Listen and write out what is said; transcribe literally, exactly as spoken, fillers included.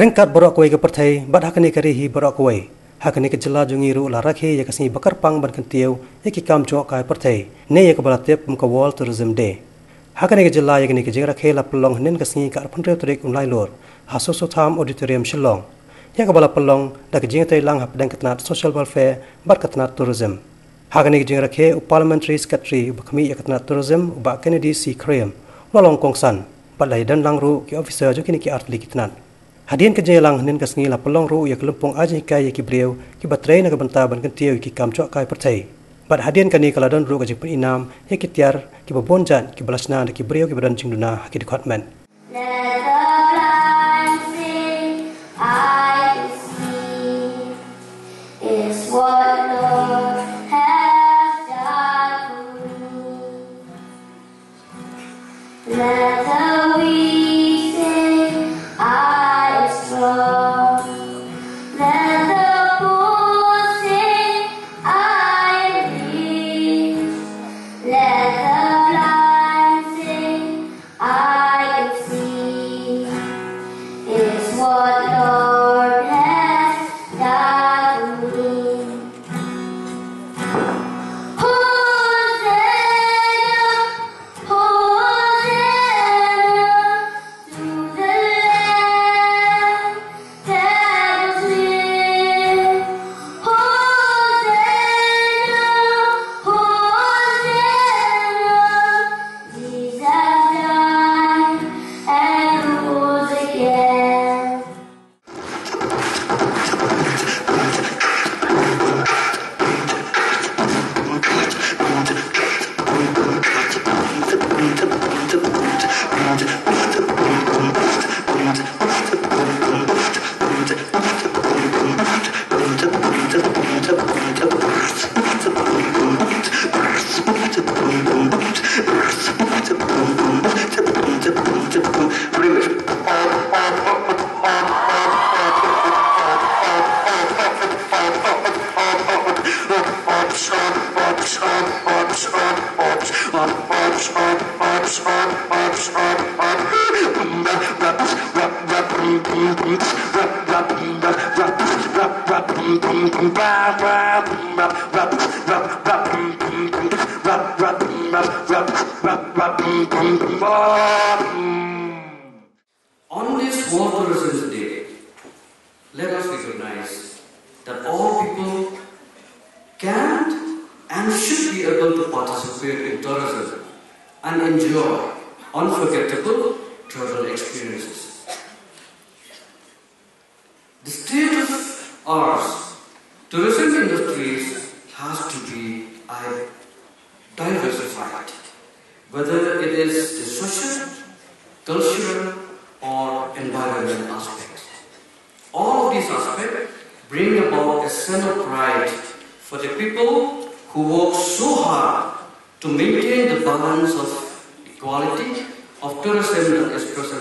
Ryngkat baroh kawei ka pyrthei bad ha kane ka ri hi baroh kawei, ha kane ka jylla jong ngi ruh la rakhe ïa ka sngi ba kyrpang ban kyntiew ïa ki kam jngohkai pyrthei, ne ïa kaba la tip kum ka World Tourism Day. Ha kane ka jylla ïa kane ka jingrakhe la pynlong hynnin ka sngi ka arphew hynriew tarik u Nailur ha Soso Tham Auditorium Shillong, ïa kaba la pynlong da ka jingïatreilang hapdeng ka tnat Social Welfare bad ka tnat Tourism. Ha kane ka jingrakhe u Parliamentary Secretary uba khmih ïa ka tnat Tourism, u Bah Kennedy C Khyriem, u la long kongsan bad la ïadonlang ruh ki officer jong kine ki artylli ki tnat. Hadien ka jingïalang hynnin ka sngi la pynlong ruh ïa ka lympung ai jinghikai ïa ki briew kiba trei na ka bynta ban kyntiew ïa ki kam jngohkai pyrthei. Bad hadien kane ka la don ruh ka jingpyninam ïa ki tiar kiba bun jait kiba la shna da ki briew kiba don jingduna ha ki dkhot met. Let the blind say, "I can see." Is what Lord has done for me. Let the weak say, "I am strong." Let the poor say, "I am rich." Let the blind say, "I can see." Is what Lord has done for me. Hosanna, Hosanna to the Lamb that was slain. Hosanna, Hosanna, Jesus died and rose again. On this World Tourism Day, let us recognize that all people can and should be able to participate in tourism and enjoy unforgettable travel experiences. The state of our tourism industries has to be, I diversified, whether it is the social, cultural, or environmental aspects. All of these aspects bring about a sense of pride for the people who work so hard to maintain the balance of the quality of tourism that is present